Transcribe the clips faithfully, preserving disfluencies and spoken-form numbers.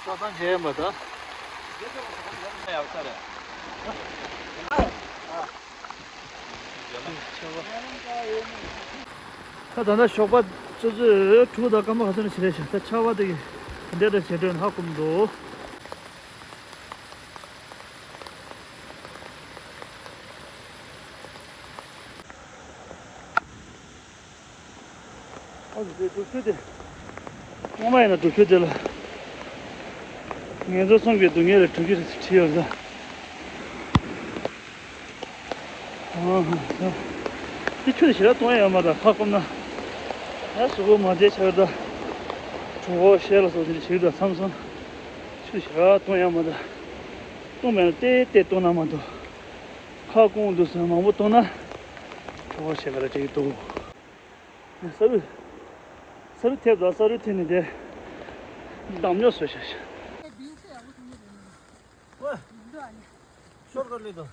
ཆ་ཚང་བྱས་ཡོད་མ་ད། ཡག་ས་རེད། ད་ད་ལྟ་ཞོགས་པ་ཆུ་ཚོད་དྲུག་དང་སྐར་མ་ག་ཚོད་ནས་བྱེད་རེད་ཤག་ད་ཆར་པ་དེ་གི་འདྲེ་འདྲ་བྱེད་འགྲོ་ཡིན་ཧ་གོ་མི་འདུག་ཨ་ཙི་དེ་སྒྲུབ་ཆུ་དེ། སྔོན་མ་ཡིན་ན་སྒྲུབ་ཆུ་དེ་ལ། ངན་འགྲོ་གསུམ་གྱི་སྡུག་བསྔལ་ལས་གྲོལ་གྱི་རེད་ཟེར་བྲིས་ཡོད་རེད། ཨ་ཧ་ཧ། དེ་ཆུ་དེ་ཞེ་དྲག་གཏོང་ཡ་ཡོད་མ་རེད། ཁ་སྐོམ་ན། ད་གཟུགས་པོ་མ་བདེ་ཆགས་ད། གྲོད་ཁོག་བཤལ་ལ་སོགས་དེ་འདྲ་བྱེད་ད་མཚམས་མཚམས། ཆུ་དེ་ཞེ་དྲག་གཏོང་ཡ་མ་རེད། གཏོང་མེད་ན་ཏེ་ཏེ་གཏོང་ན་མ་གཏོགས། ཁ་སྐོམ་འདུག་ཟེར་མང་པོ་གཏོང་ན། གྲོད་ཁོག་བཤལ་ཁ་ར་ཅིག་འདུག་ས་རུ། ས་རུ་ཐེབས་དང་ས་རུ་ཐེབས་ནས་དེ། འདམ་ཉོ་བཟོས་ཤག་ཤག་ཨོ། ཤོར་ག་ལེ་དང་།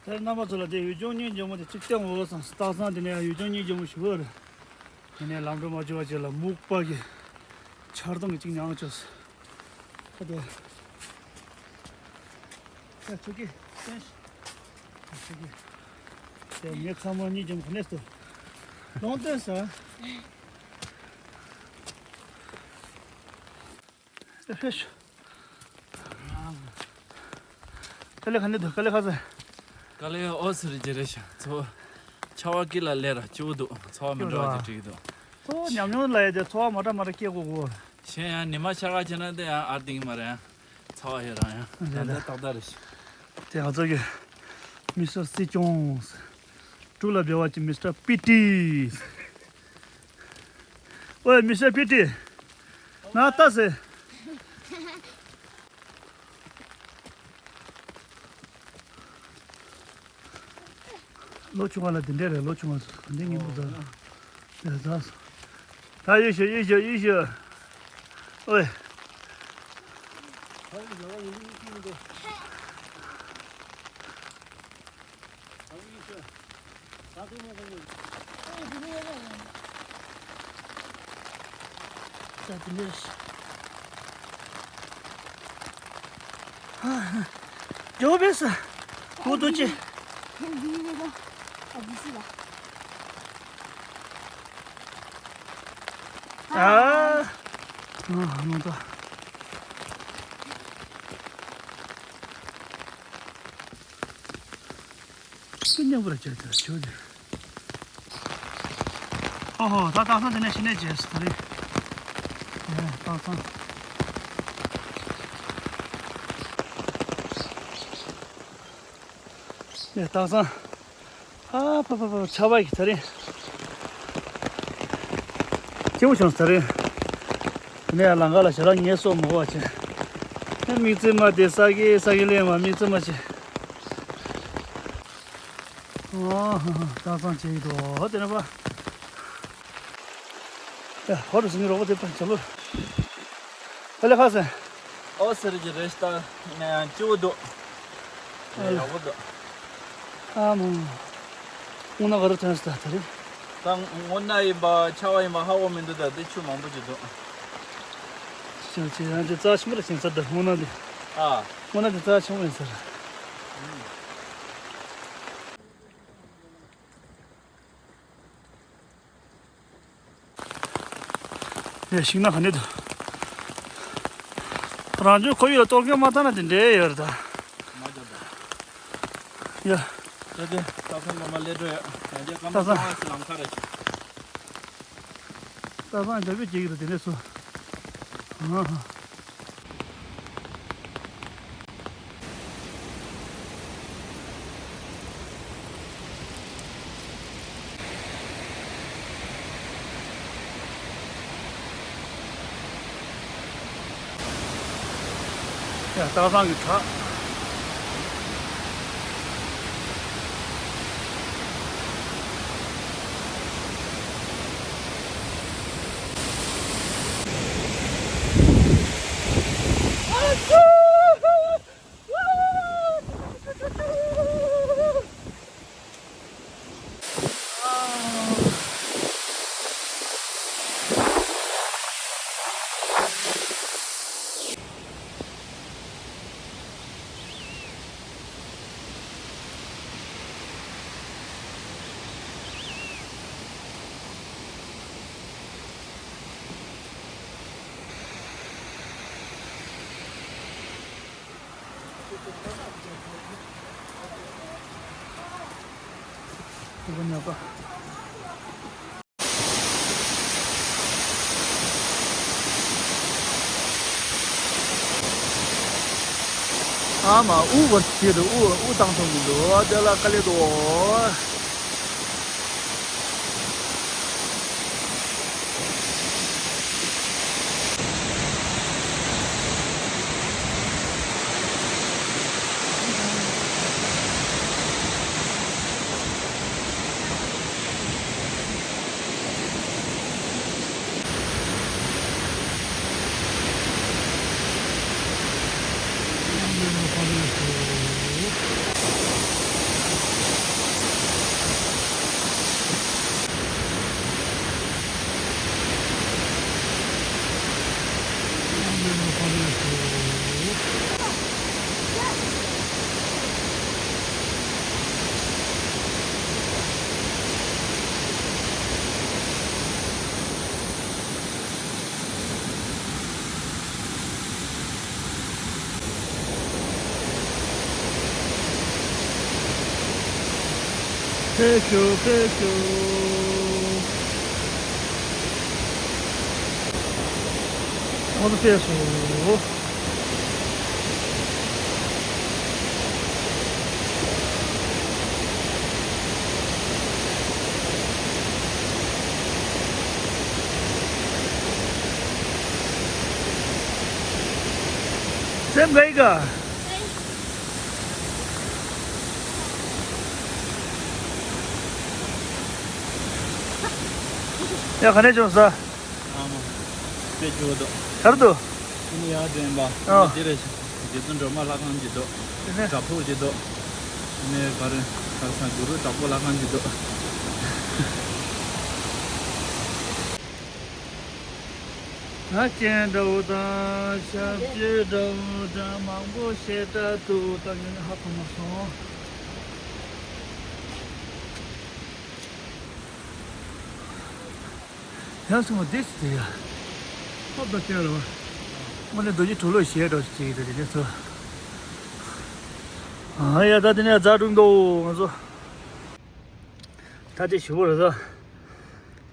དེ་རྣམ་པ་ཚོ་ལ་དེ་ཡུལ་ལྗོངས་སྙིང་རྗེ་མོ་དེ་གཅིག་བསྟན་འོ་སང་སྟག་ཚང་དེ་ནས་ཡུལ་ལྗོངས་སྙིང་རྗེ་མོ་ཞིག་ཡོད་རེད། དེ་ནས་ལམ་འགྲོ་མ་བྱུང་བ་ཅིག་ལ་སྨུག་པ་གི་ཆར་གདུང་གི་གཅིག་མྱངས་བྱས། ཁ་དེ། ཁ་ཆུ་ཀི། ཁ་ཆུ་ཀི། དེ་ངའི་ཚ་མོ་གཉིས་ཀྱང་ག་ནས་སུ། ལོང་སྟོན་ས། ཨེ་ཕེ་ཤུ། དཀའ་ལས་ག་ནས་འདུག་དཀའ་ལས་ཁ་ཟེར། དཀའ་ལས་ཨོ་སི་རི་ཇེ་རེ་ཤ་ཚོ། ཆ་བ་ཀི་ལ་ལས་ར་ཅུ་འདུག་ཚོ་བ་མི་འདྲ་བ་ཅིག་བྲིས་འདུག་ཚོ་བ་ཉམས་མྱོང་ལ་ཡ་དེ་ཚོ་བ་མ་འདྲ་མ་འདྲ་སྐྱེ་དགོས་གོ། གཞན་ཡང་ཉི་མ་ཤར་ཁ་བྱས་ན་དེ་ཡང་ཨར་ཏིང་མ་རེད། ཚ་བ་ཡོད་རང་ཡང་། ད་ལྟ་ཏག་ཏག་རེད། དེ་ང་ཚོ་གི་མི་སི་ཊར་སྲིད་སྐྱོང་། ཀྲུག་ལ་འབེལ་བ་གྱི་མི་སི་ཊར་པི་ཏི། ཨོའི་མི་སི་ཊར་པི་ཏི། ང་ལྟ་ཟེར། ལོ་ཆུང་བ་ལ་དེ་འདྲས་རེད། ལོ་ཆུང་བ་ཚོ་འདི་སྙིང་པོ་ཟ། དེ་ཟ་སོང་། ད་ཡོད་ཤོད་ཡོད་ཤོད་ཡོད་ཤོད། ཨོའི། ཇོ་བེ་སི། ཁོ་ཏོ་ཅི། ཨ། ཨ་མ་ཏོ། སུ་མཉམ་པོར་བྱས་ཏེ་བྱོས་ཏེ། ཨོ་ཧོ། ད་སྟག་ཚང་དེ་ནས་ཕྱི་ནས་བྱས་སོ་རེད། ཨེ་སྟག་ཚང་། ཨེ་སྟག་ཚང་། ཨ་ཕ་ཕ་ཕ། ཆར་པ་ཡིས་ད་རིང་སྐྱིད་པོ་བྱུང་ད་རིང་། དེ་ནས་ལམ་ཁ་ལ་ཞེ་དྲག་ངལ་གསོ་མ་དགོས་པ་བྱས། ཨ་མིག་རྩེ་མ་དེ་ས་གི་ས་གི་ལེན་མ་མིག་རྩེ་མ་བྱས། ཨོ་ཧ་ཧ། སྟག་ཚང་བྱས་ཡོད་དོ་དེ་ནས་པ། ཡ་ཧོ་རུ་སིང་རོགས་པ་དེ་པ་ཆ་ལོ། ཨ་ལེ་ཁ་སེ། ཨོ་སི་རི་ཇི་རེ་ཤ་ཏ་ནས་ཡང་སྐྱིད་པོ་འདུག་ཨ་ལེ། ཡག་པོ་འདུག་ཨ་མ། སྔོ་ནག་ག་རུ་ཐོན་སོང་ད་རེད། ད་སྔོ་ནག་ཡིན་པ་ཆར་པ་ཡིན་པ་ཧ་གོ་མི་འདུག་ད་དེ་ཆུ་མང་པོ་ཅིག་འདུག་ཅིག་ཅིག་ཡང་ཅིག་རྩ་ཆེན་པོ་རེད་ཅིག་ཚར་ད་སྔོ་ནག་འདི། ཨ། སྔོ་ནག་འདི་རྩ་ཆེན་པོ་ཡིན་ས་རེད། ཡ་ཤིང་ནགས་ག་ནས་འདུག་རང་བྱུང་ཁོར་ཡུག་ལ་གཏོར་སྐྱོན་མ་བཏང་ན་དེ་འདྲའི་ཡོད་རེད་ད། མ་རྒྱབ་ད། ཡ། ད་དེ་སྟག་ཚང་ལོ་མ་སླེབས་འགྲོ་ཡ། ཡང་རྒྱ་སྐར་མ་སྟག་ཚང་གཙང་བ་ཞིག་ལམ་ཁ་རེད། སྟག་ཚང་རྒྱབ་ཀྱི་སྐྱེ་གི་རེད་དེ་ནས་སུ། ཨ་ཧ། ཡ་སྟག་ཚང་གི་བྲག་སྤུ་གུ་ཉོ་ག། ཨ་མ་དབུ་བར་བྱེད་དུ་དབུ་དབུ་བཏང་ཐུབ་མི་འདུག་དེ་ལ་དཀའ་ལས་འདུག་ཕེབས་ཤོག་ཕེབས་ཤོག་ཁོང་ཚོ་ཕེབས་སོང་། སེམས་ག་ཡི་ག་ཡ་ག་ནས་བྱུང་ས། ཨ་མ། དཔེ་སྐྱོ་བོ་འདུག་གར་འདུག་ཨ་ནི་ཡར་འགྲེམས་པ། ཨ། འདི་རེད། རྗེ་བཙུན་སྒྲོལ་མ་ལྷ་ཁང་གཅིག་འདུག་དེ་ནས་བྲག་ཕུག་གཅིག་འདུག་ཨ་ནི་ག་རེ་ག་རེ་ཟེར། གུ་རུ་དྭགས་པོ་ལྷ་ཁང་གཅིག་འདུག་ད་སྤྱན་འདྲ་བོ་དང་ཞབས་རྗེས་འདྲ་བོ་འདྲ་མང་པོ་བཤད་གྲྭ་འདུག་ད་ངས་ནི་ཧ་གོ་མ་སོང་། ཡང་སོང་བ་དེ་ཅི་དེ་ཡ། ཧོབ་ད་ཁྱེད་ར་བ། དངོས་གནས་རྡོ་རྗེ་གྲོ་ལོད་ཞེས་འགྲོ་ཅིག་དེ་དེ་ཚོ། ཨ་ཡ་ད་དེ་ནས་རྫ་སྒྲུང་དོ་ང་ཚོ། ད་དེ་ཞུ་བོ་རེད་ད།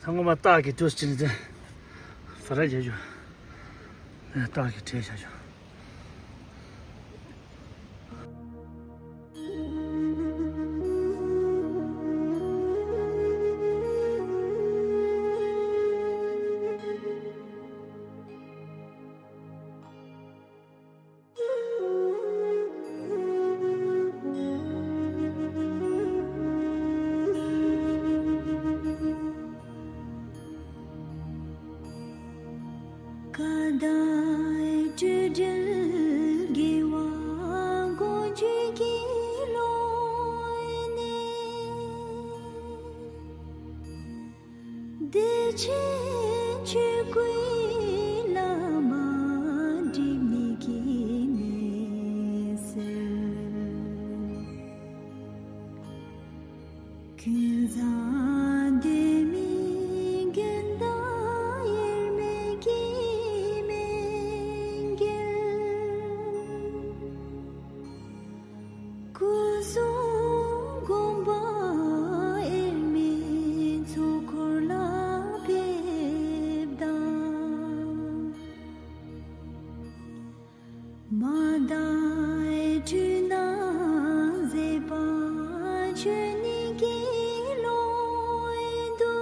ཚང་མ་སྟག་གི་ཏུས་ཅི་ནི་དེ། ཧྥ་ར་རྒྱ་ཞུ། སྟག་གི་བྲེས་བཞག་ཞུ། ཀ་དག་སྤྲོས་བྲལ་དགེ་བ་སྒོ་འབྱེད་ཀྱི་ལོ་ནས། བདེ་ཆེན་ཆོས་སྐུའི་བླ་མ་སྒྲིབ་གཉིས་ཀྱི་ནད་སེལ། ཀུན་བཟང་སྡོམ་མི་མགོན་དང་དབྱེར་མེད་ཀྱི་སྨན་གྱིས། སྐུ་གསུམ་དགོངས་པ་དབྱེར་མེད་ཚོགས་འཁོར་ལ་ཕེབས་དང་། མ་དག་འཁྲུལ་སྣང་ཟད་པ་ཆོས་ཉིད་ཀྱི་ཀློང་དུ།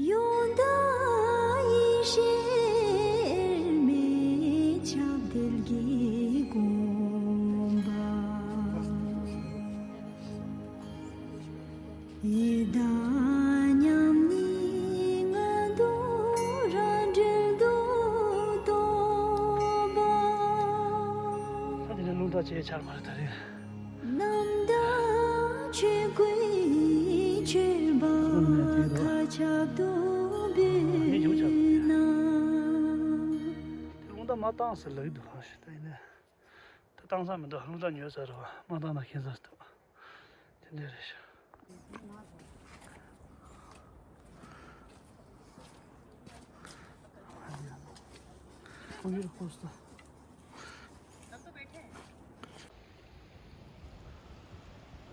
ཡོངས་དག་ཡེ་ཤེས་དབྱེར་མེད་ཁྱབ་བརྡལ་གྱི་དགོངས་པ། ཡི་དྭགས་མཉམ་ཉིད་ལྔ་བདོ་རང་གྲོལ་དུ་རྟོགས་པ། ད་དེ་ནས་རླུང་རྟ་ཅེས་བྱར་མ་རེད་ད་རེད། རྣམ་དག་ཆོས་སྐུའི་མཆོད་པ་མཁའ་ཁྱབ་ཏུ་འབུལ་ན། དེ་རླུང་རྟ་མ་བཏང་ཟེར་ལབ་ཀྱི་འདུག་ཧ་ཞེ་ད་ཡིན་ནས། ད་བཏང་ས་མི་འདུག་རླུང་རྟ་ཉོས་ཚར་རེད་བ། མ་བཏང་ན་ཁྱད་མཚར་འདུག་དེ་འདྲ་རེད་ཤག་ཁོ་ཡུལ་ཁོ་ས།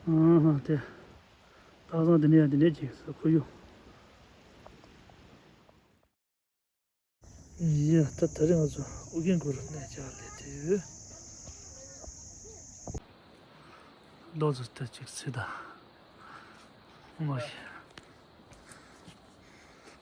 ཨ་ཧ་དེ། སྟག་ཚང་དེ་ནས་ཡང་དེ་ནས་ཅིག་ཁོར་ཡུག་ཡ་ད་ད་རེས་ང་ཚོ་ཨུ་རྒྱན་གུ་རུ་གནས་བཅག་སླེབས་དུས། རྡོ་ཚོ་ད་ཅིག་ཚེ་ད་མ་ཤེས།